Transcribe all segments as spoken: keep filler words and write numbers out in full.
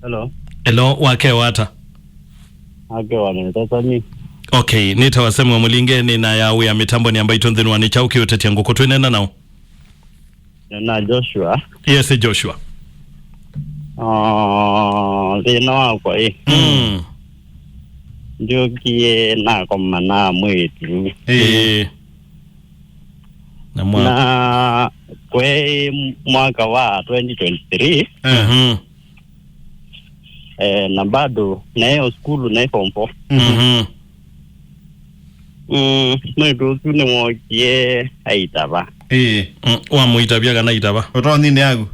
Hello. Hello, wakewa ata? Akewa nĩ Sasani. Okay, nĩtawa Samuel Mũlinge, nĩ na ya wĩa mĩtambonĩ ya Mbaitũ nthĩnĩ wa Nĩ Kyaũ Kĩũtetya Ngũkũ, twĩneena naũ? Nĩ na Joshua. Yes, Joshua. Ah, thĩna wakwa ĩ. Mm. Ndyũkie nakoma na mwĩĩtu. Ĩĩ. Na mwa- Na kwĩ mwaka wa twenty twenty-three, eh, mhm, eh, na bado naĩ o sukulu, naĩ form four. Mhm. Mhm. Mm, mwĩĩtu ũsu nĩwookie aitava. Ĩĩ. Mm, wamũitavya kana aitava? Ũtonyi nĩ yaku.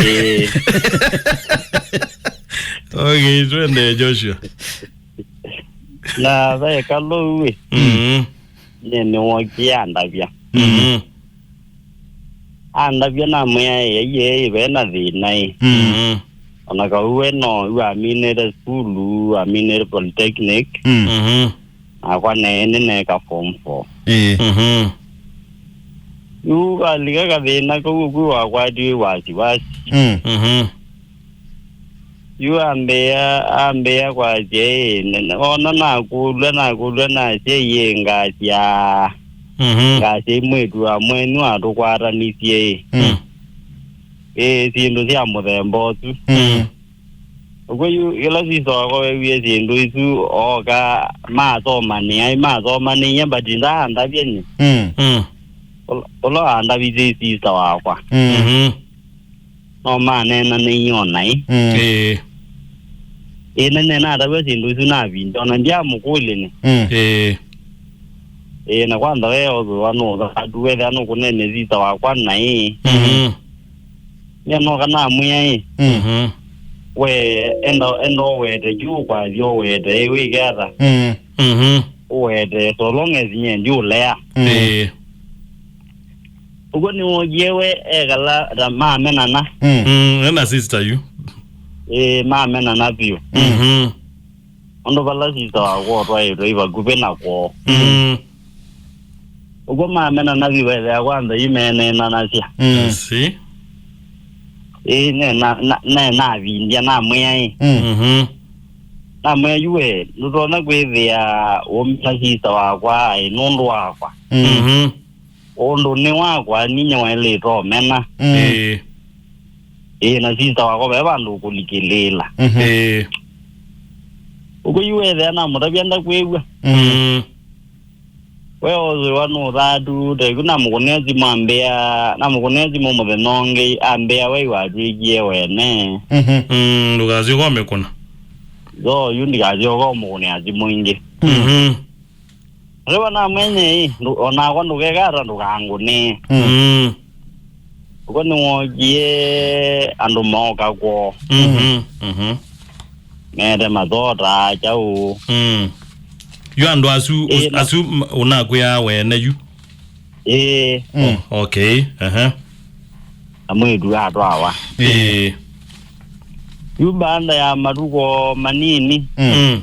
Ĩĩ. Okay, twende Joshua. Na ve kalou ĩ. Mhm. Nye nĩwookie andavya. Mhm. Andavya namwĩa ĩ, aiee, ve na thĩna ĩ. Mhm. Ona kau we no yu aminĩte sukulu, aminĩte polytechnic. Mm. Mhm. Nakwa ne nĩneeka form four. Ĩĩ. Mhm. Yu kalika kathĩna kau ũkwĩ wakwatie wasiwasi. Mm. Mhm. Yu ambĩa, ambĩa kwasya ĩ, ne- ne- ona nakũlw'a, nakũlw'a nasya ĩ, ngasya, mhm, ngasya ĩ mwĩĩtu wa mwenyu atũkwatanisye ĩ. Mm. Ĩ, syĩndũ sya mũthemba ũsu. Mm. Ũkw'o yu, kĩla sisa wakwa wewie syĩndũ isu, ooka masomanĩa, ĩ masomanĩie, but ndaandavya nyie. Mm. Mm. Ũla, ũla wandavisye ĩ sisa wakwa. Mm. Mhm. No maneenanĩie o naĩ. Mm. Ĩĩ. Ĩĩ, nene natavya syĩndũ isu navinda, ona ndyamũkũlya nĩ. Mm. Ĩĩ. Ĩĩ, na kwanza we ũthũa nũthatu, wethĩa nũkũneenea sisa wakwa naĩ. Mhm. Nĩanoka namwĩa ĩ. Mm. Mhm. We, enda, enda ũwete, yu ũkwasya ũwete, ĩ, wĩke ata? Mm. Mhm. Ũwete, so long as nye ndiũlea. Mm. Ĩĩ. Ũguo nĩwookie we ekala ta mamenana. Mm. Mm, ena sister yu. Ĩĩ, mamenana vyũ. Mhm. Ũndũ vala sister wakwa ũtwaĩtwe ĩ vakuvĩ na kwoo. Mm. Ũguo mamenana vyũ, ethĩa kwanza imeeneenanasya. Mm. I see. Ĩĩ, ne na, na, ne navindya namwĩa ĩ. Mm. Mhm. Namwĩa yu we, ndũtonya kwĩthĩa ũmena sister wakwa ĩ nũndũ wakwa. Mm. Mhm. Ũndũ nĩ wakwa, ninyie waĩlĩte ũmena. Mm. Ĩĩ. Ĩĩ, na sister wakwa ve vandũ ũkũlikĩlĩĩla. Mhm. Ĩĩ. Ũkw'o yu wethĩa namũtavya ndakwĩw'a. Mm. Mm. We ũzĩwa nũthatu, teku namũkũnĩa simũ ambĩa, namũkũnĩa simũ mũthenya ũngĩ, ambĩa we iwatw'ĩkie wene. Mhm. Mm, ndũkasyoka ũmĩkũna. Yo, yu ndikasyoka ũmũkũnĩa simũ ingĩ. Mhm. Rĩu namwenye ĩ, ndũ- onakwa ndũkeka ata ndũkangũnĩe. Mm. Mm. Ũko nĩwookie andũ mooka kwoo. Mhm. Mhm. Mete mathota kyaũ. Mm. Yu andũ asu, ĩĩ, na- asu m- ũnakwĩaa wene yu? Ĩĩ. Mm. Oh, okay. Aha. Na mwĩĩtu atwawa. Ĩĩ. Yu baada ya matuko manini, mm. Mm.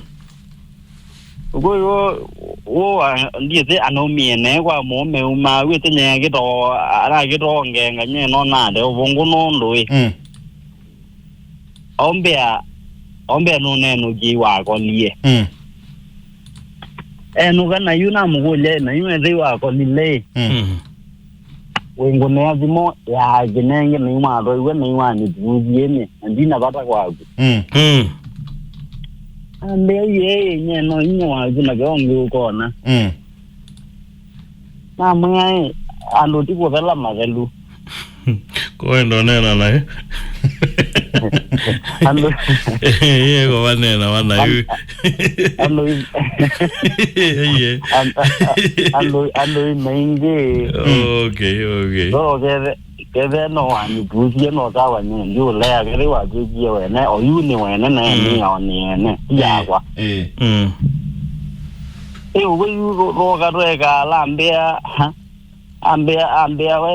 Ũkũyũ ũũ ndiĩsĩ anaumie naĩ kwa mũũme uma wĩtĩnyea kĩtoo, arakĩtongenga nyeno nate ũvũngũ nũndũ ĩ. Mm. Ombea, ombea nũnenũkie wakolie. Mm. Enũka na yu namũkũlya, na yu ethĩwa akolile ĩ. Mm. Mm. Wĩngũnĩa thimũ ya kĩnenge nĩimwathoiwe nĩiwanĩtuuthie nĩ na ndina vata kwaku. Mm. Mm. Ambĩa iye nyeno inyĩ waku na ve ũngĩ ũkona. Mm. Namwĩa ĩ, andũ ti kũthela mathelu. Kwenda ũneena naĩ? Andũ- Iye kũvanena vanaĩ. An- andũ i- Iye. An- a- a- andũ, andũ i maingĩ. Okay, okay. So, kethe, kethe no wanĩtusie no sawa nĩ ndiũlea, kethe watwĩkie wene, oyu nĩ wene, naye nĩ yao nĩ ene, ti yakwa. Eh. Mm. Ĩ, ũguo yu thũ- thũka tweka alambĩa, ha? Ambĩa, ambĩa we,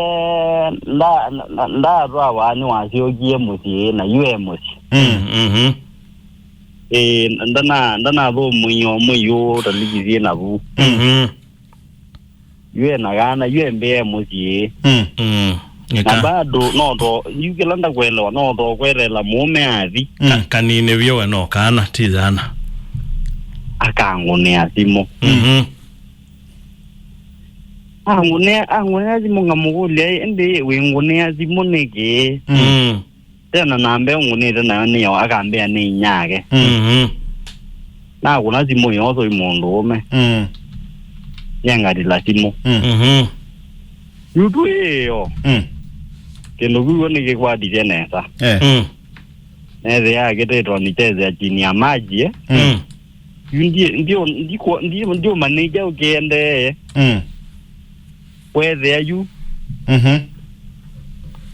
nda- nda- ndatwawa nĩwasyokie mũsyĩ, na yu e mũsyĩ. Mm, mhm. Ĩ, ndana- ndanathũmũia ũmũiũ talikithie navu. Mhm. Yu e na kana, yu e mbĩa e mũsyĩ. Mm. Mm. Na bado no to, yu kĩla ndakwelewa, no to kwelela mũũme athi. Ka-, kanini vyũ we no kana, ti yana. Akangũnĩa simũ. Mhm. Angũnĩa, angũnĩa simũ ngamũkũlya, "Ĩndĩ wĩngũnĩa simũ nĩkĩ?" Mm. Tena namba ĩngũnĩte nayo nĩyo, akambĩa nĩ inyake. Mm. Mhm. Nakũna simũ yoso i mũndũũme. Mm. Nyengatila simũ. Mm. Mhm. Yu twĩyo. Mm. Kĩndũ kĩu nĩkĩkwatisye nesa. Eh. Mm. Nethĩa akĩtĩtwa nĩ cheze ya chini ya maji, eh. Mm. Yu ndie-, ndio-, ndiko-, ndio-, ndiomanĩte ũkĩendee. Mm. Kwethĩa yu. Mhm.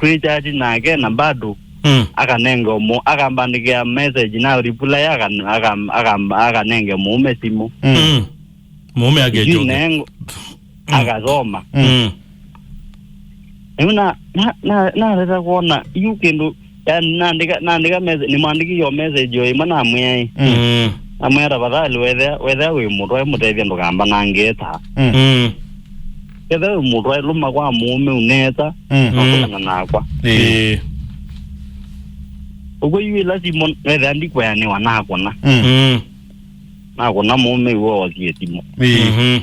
Twĩchati nake na bado. Mm. Akanenge ũmũ-, akambandĩkĩa message na reply akan-, akam-, akam-, akanenge mũũme simũ. Mm. Mm. Mũũme akĩchoka. Nengo-, mm, akasoma. Mm. Rĩu na, na, na, nareta kwona yu kĩndũ, yani, naandĩka, naandĩka message, nĩmwandĩkĩie o message o ĩmwe namwĩa ĩ. Mm. Namwĩa, "Tafadhali, wethĩa, wethĩa wĩ mũtwae mũtethye ndũkambanangĩe ta." Mm. Mm. Kethĩa wĩ mũtwae lũma kwa mũũme ũneta, mm, na, mm, ũkũana nakwa. Ĩĩ. Ũkw'o yu ĩla simũ nethĩa ndikweanĩwa nakũna. Mm. Mm. Nakũna mũũme w'o oosie simũ. Ĩĩ. Mhm.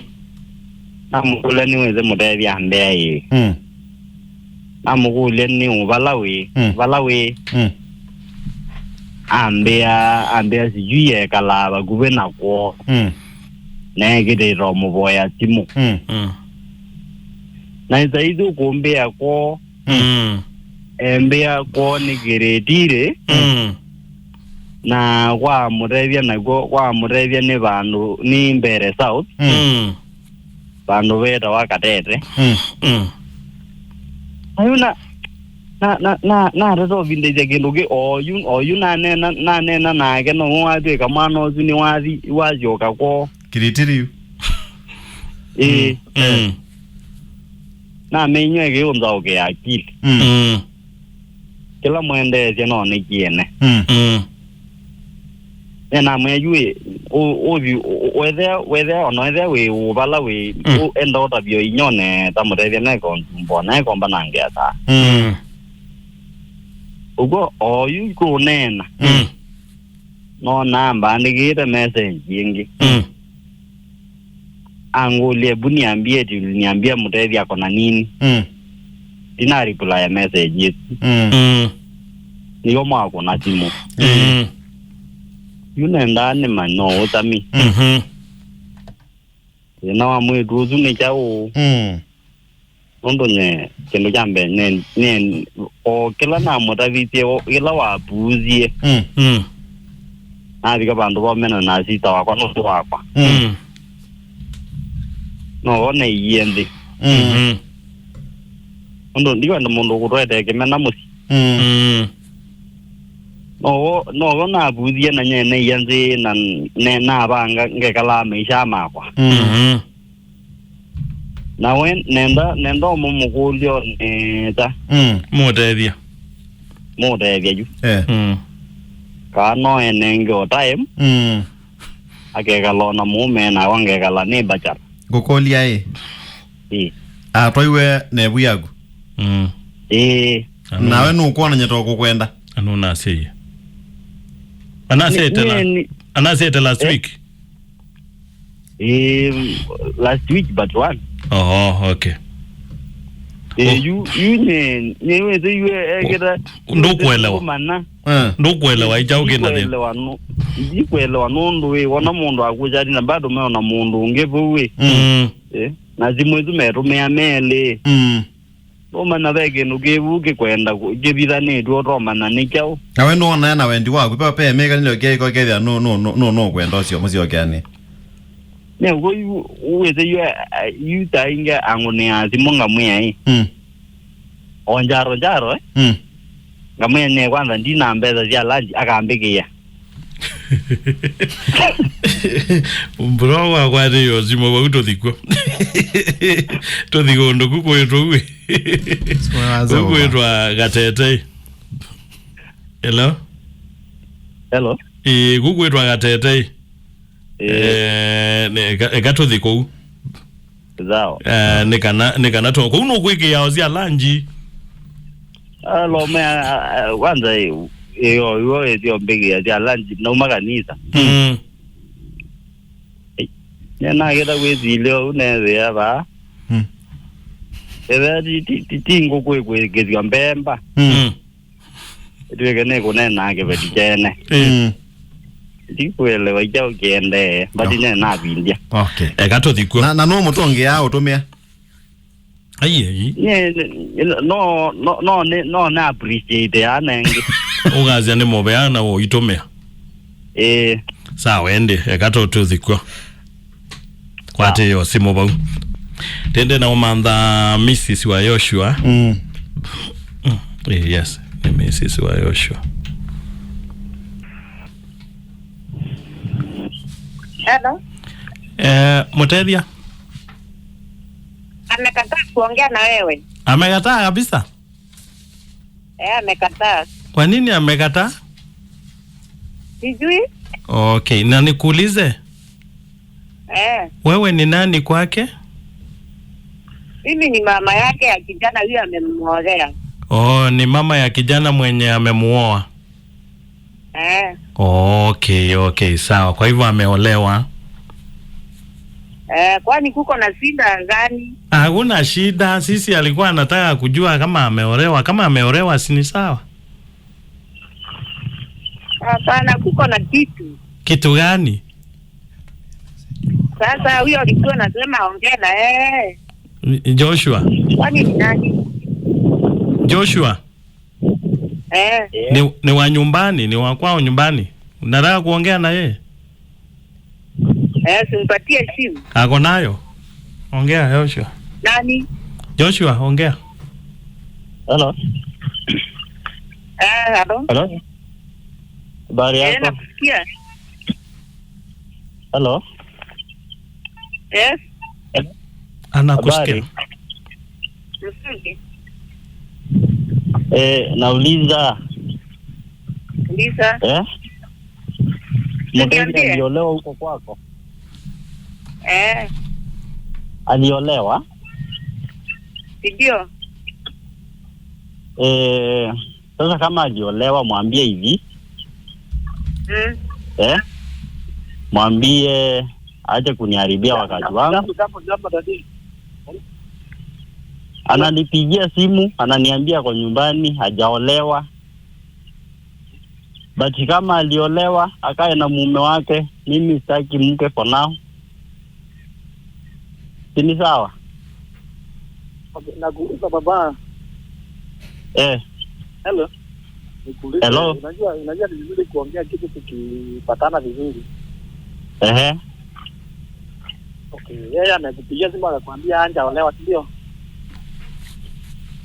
Namũkũlya nĩwĩsĩ mũtethya ambĩa ĩĩ. Mm. Namũkũlya nĩ ũ vala wĩ? Mm. Vala wĩ? Mm. Ambĩa, ambĩa sijui ekalaa vakuvĩ na kwoo. Mm. Na ekĩtĩte ũmũvoya simũ. Mm. Mm. Na ĩsaĩthi ũkũmbĩa kwoo. Mm. Embĩa kwoo nĩ Kĩrĩtirĩ. Mm. Na kwa mũtethya nakw'o, kwa mũtethya nĩ vandũ, nĩ Mbeere South. Mm. Mm. Vandũ vetawa Katete. Mm. Mm. Ayu na, na, na, na, natata ũvindĩsya kĩndũ kĩ, oyu, oyu nanena, nanena nake, no watwĩka mwana ũsu nĩ wathi, wasyoka kwoo. Kĩrĩtirĩ yu. Ĩĩ. Mm. Mm. Nameinywa ĩkĩũnzaũkĩa akili. Mm. Mm. Kĩla mwendeesye no nĩ kĩene. Mm. Mm. Nĩnamwĩa yu ĩ, ũ-, ũthi, ũ-, wethĩa, wethĩa, ona wethĩa wĩ ũ vala wĩ, mm, ũ-, enda ũtavyo inyone ta mũtethya neka ũnzumbwa, na ekomba na ngesa. Mm. Ũkw'o oyu kũneena. Mm. No namba andĩkĩte message ĩngĩ. Mm. Angũlya, "Ebu niambie, eti niambie mũtethya akona nini?" Mm. Ndina reply ya message ĩsu. Mm. Mm. Nĩw'o mwakũna simũ. Mm. Yu nendaa nĩmanye no ũtami. Mhm. Thĩna wa mwĩĩtu ũsu nĩ kyaũ? Mm. Nũndũ nye, kĩndũ kya mbee, nye, nye, o kĩla namũtavisye, o kĩla wapuuzie, mm, mm, navika vandũ vomena na sista wakwa, nũndũ wakwa. Mm. Mm. No wone iie nthĩ. Mm. Mm. Nũndũ ndikwenda mũndũ ũkũtwetee kĩmena mũsyĩ. Mm. Mm. No wo, no wo navuthie na nye nĩia nthĩ na ne, navanga ngekalaa maisha makwa. Mm. Mm-hmm. Na we nenda, nenda ũmũmũkũlyo nesa. Mm. Mũtethya. Mũtethya yu. Eh. Mm. Kaa no enenge o time. Mm. Akekala o na mũũme nakwa ngekala nĩ bachara. Ngũkũlya ĩ. Ĩ. Atwaiwe nevu yaku. Mm. Ĩĩ. Anu-, nawe nũkwonany'a ta ũkũkwenda. Anu nasĩie. Anasĩte la-, nĩ, nĩ, anasĩte last, eh, week. Ĩĩ, last week but one. Oh, okay. Ĩĩ, oh, yu, yu nye, nye wĩte yu ekĩta. Ndũkwelewa. Mana. Eh. Ndũkwelewa, ĩkyaũ kĩna thĩna? Ndikwelewa nũ-, ndikwelewa nũndũ wĩ, wona mũndũ akũchatĩ na bado meona mũndũ ũngĩ vau ĩ. Mm. Eh, na simũ isu metũmĩa melĩ. Mm. Nũmanya ve kĩndũ kĩvu kĩkwenda kũ-, kĩvithanĩtw'e ũtomanya nĩ kyaũ. Nawe nũonae na wendi waku, pe, pe mĩkanĩlo kĩaĩko kethĩa nũ, nũ, nũ, nũ, nũkwenda ũsyo mũsyokeanĩ. Nĩ ũkw'o yu, wĩsĩ yu, a, yu ta ingĩ angũnĩaa simũ ngamwĩa ĩ. Mm. O njaro njaro, eh? Mm. Ngamwĩa nye kwanza ndina mbesa sya lunch, akambĩkĩa. Bro wakwa nĩ yosimũ vau tũthi kw'o. Tũthi kũndũ ku kwĩtwa uĩ. Kũ kwĩtwa Gatetei. Hello? Hello? Ĩĩ, ku kwĩtwa Gatetei. Ĩĩ. Eh, ne-, eka, eka tũthi kũu. Sawa. Eh, nĩ kana, nĩ kana to. Kũu nũkwĩkĩĩa o sya lunch. Alomea, kwanza, iyo, iyo, ĩthio mbĩkĩa sya lunch, nauma kanisa. Mm. Nĩnakĩta kwĩsilya ũu nethĩa vaa. Mm. Ethĩa ti, ti, ti, ti ngũkũ ĩkwĩkĩthw'a mbemba. Mm. Mm. Ĩtw'ĩke nĩkũneenaa kĩveti kyene. Mm. Ndikwĩelewa kyaũ kĩendee, but nĩnavindya. Okay. Eka tũthi kw'o. Na, na nũũ mũtũngĩaa ũtũmĩa? Ai, ai. Nye, nye, no, no, no, nĩ, no nĩ appreciate ya nengĩ. Ũkasya nĩ mũvea na ũitũmĩa. Ĩĩ. Sawa, ĩndĩ, eka tũ tũthi kw'o. Kwatĩĩa simũ vau. Tende na ũmantha Missus wa Joshua. Mm. Mm, eh, yes, nĩ Missus wa Joshua. Hello. Eh, Mũtethya? Amekataa kuongea na wewe. Amekataa kabisa? Eh, amekataa. Kwa nini amekataa? Sijui. Okay, na nikuulize? Eh. Wewe ni nani kwake? Mimi ni mama yake ya kijana huyo amemwolea. Oh, ni mama ya kijana mwenye amemuoa. Eh. Okay, okay, sawa. Kwa hivyo ameolewa. Eh, kwani kuko na shida gani? Hakuna shida. Sisi alikuwa anataka kujua kama ameolewa. Kama ameolewa, si ni sawa? Hapana, kuko na kitu. Kitu gani? Sasa huyo alikuwa anasema ongea na yeye. Joshua. Kwani ni nani? Joshua. Eh. Ni, ni wa nyumbani, ni wa kwao nyumbani. Unataka kuongea na yeye? Eh, simpatie simu. Ako nayo. Ongea, Joshua. Nani? Joshua, ongea. Hello. Eh, hello. Hello. Habari yako? Eh, nakusikia. Hello. Yes. Anakusikia. Habari. Mzuri. Eh, nauliza. Uliza. Eh? Niambie. Mpenzi aliolewa huko kwako? Eh. Aliolewa? Ndio. Eh, sasa kama aliolewa, mwambie hivi. Mm. Eh? Mwambie ache kuniharibia wakati wangu. Jambo, jambo, jambo, daddy. Ananipigia simu, ananiambia kwa nyumbani hajaolewa. But kama aliolewa, akae na mume wake, mimi sitaki mke for now. Si ni sawa? Okay, nakuuliza baba. Eh. Hello. Nikuulize, hello. Unajua, unajua ni vizuri kuongea kitu tukipatana vizuri. Ehe. Okay, yeye amekupigia simu akakwambia hajaolewa, si ndio?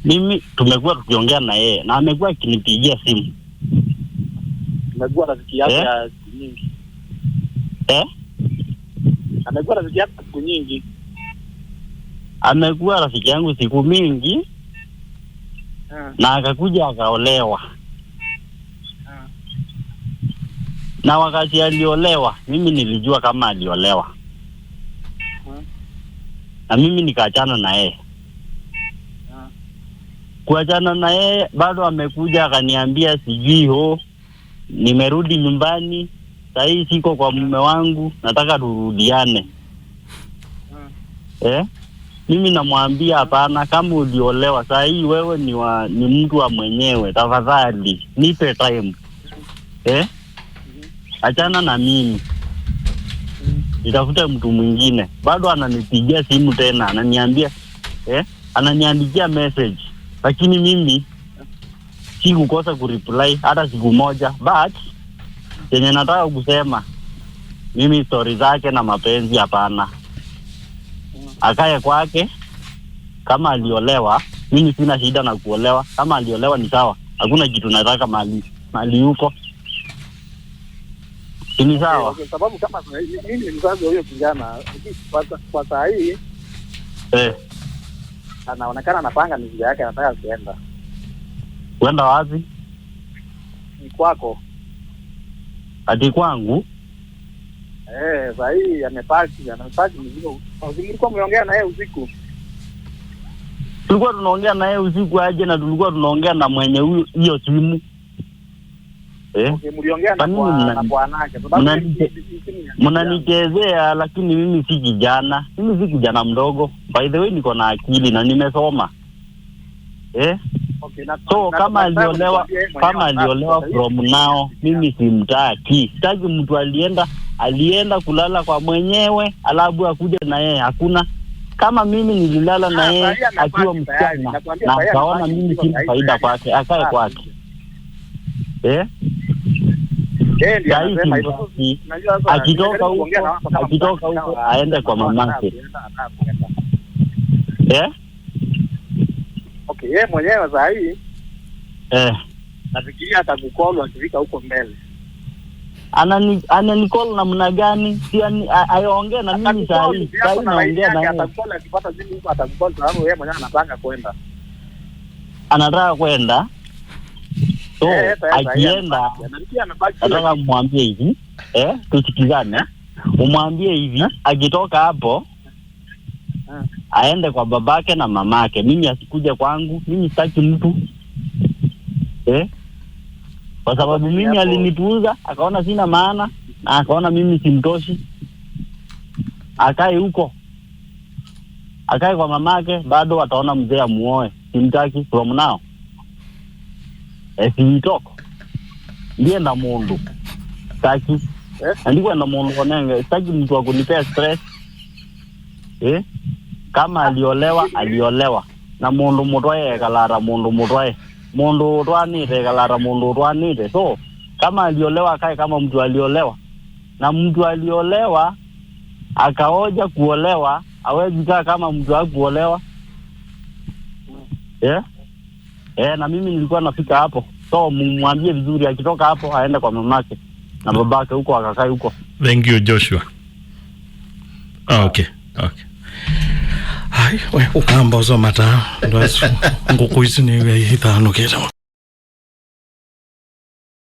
Mimi tumekuwa tukiongea na yeye na amekuwa akinipigia simu. Amekuwa rafiki yako, eh, ya siku nyingi. Eh? Amekuwa rafiki yako siku nyingi. Amekuwa rafiki yangu siku mingi. Ah. Na akakuja akaolewa. Ah. Na wakati aliolewa, mimi nilijua kama aliolewa. Ah. Na mimi nikaachana na yeye. Ah. Kuachana na yeye, bado amekuja akaniambia sijui ho, nimerudi nyumbani, sahii siko kwa mume wangu, nataka turudiane. Eh? Mimi namwambia hapana, kama uliolewa, sahii wewe ni wa, ni mtu wa mwenyewe, tafadhali, nipe time. Eh? Achana na mimi. Nitafute mtu mwingine. Bado ananipigia simu tena, ananiambia, eh? Ananiandikia message. Lakini mimi sikukosa kureply hata siku moja, but yenye nataka kusema, mimi stori zake na mapenzi hapana. Akae kwake, kama aliolewa, mimi sina shida na kuolewa. Kama aliolewa ni sawa, hakuna kitu nataka mali, mali yuko. Si ni sawa? Okay, okay, sababu kama kuna, mimi ni mzazi wa huyo kijana, lakini kwa sa-, kwa saa hii, eh, anaonekana anapanga mizigo yake, anataka kuenda. Kuenda wapi? Ni kwako. Ati kwangu? Eh, saa hii amepaki, amepaki mizigo. Mlikuwa mmeongea na yeye usiku? Tulikuwa tunaongea na yeye usiku aje, na tulikuwa tunaongea na mwenye huyo, hiyo simu. Eh? Okay, mliongea na kwa, na kwa wanawake. Sababu mimi mnanichezea, lakini mimi si kijana. Mimi si kijana mdogo. By the way, niko na akili na nimesoma. Eh? Okay, na, so na, kama na, aliolewa, kama aliolewa from now, mimi simtaki. Sitaki mtu alienda, alienda kulala kwa mwenyewe, alafu akuje na yeye, hakuna. Kama mimi nililala na yeye akiwa msichana, na akaona mimi sina faida kwake, akae kwake. Eh? Yeye ndiye anasema hivyo. Akitoka huko, akitoka huko aende kwa mamake. Eh? Okay, yeye mwenyewe saa hii, eh, nafikiria atakukolu akifika huko mbele. Anani, ananicall namna gani? Si ani-, a-, aongee na mimi saa hii. Saa hii naongea na yeye. Atakukolu akipata simu huko, atakukolu sababu yeye mwenyewe anataka kwenda. Anataka kwenda. So, eh, akienda, nataka mwambie hivi, eh, tusikizane. Umwambie hivi, akitoka hapo, aende kwa babake na mamake. Mimi asikuje kwangu, mimi sitaki mtu. Eh? Kwa sababu mimi alinipuuza, akaona sina maana, na akaona mimi simtoshi. Akae huko. Akae kwa mamake, bado wataona mzee amuoe. Simtaki from now. As we talk. Ndienda mũndũ. Sitaki. Eh? Na ndikwenda mũndũ onenge. Sitaki mtu akunipea stress. Eh? Kama aliolewa, aliolewa. Na mũndũ mũtwae ekalata mũndũ mũtwae. Mũndũ ũtwanĩte ekalata mũndũ ũtwanĩte. So, kama aliolewa, akae kama mtu aliolewa. Na mtu aliolewa, akaoja kuolewa, hawezi kaa kama mtu hakuolewa. Yeah? Eh, na mimi nilikuwa nafika hapo. So, mumwambie vizuri, akitoka hapo, aende kwa mamake. Na babake huko, akakae huko. Thank you, Joshua. Ah, okay, okay. Ai, we, ũkamba ũsoma ta, ndwasu, ngũkũ isu nĩ ithanũkĩte.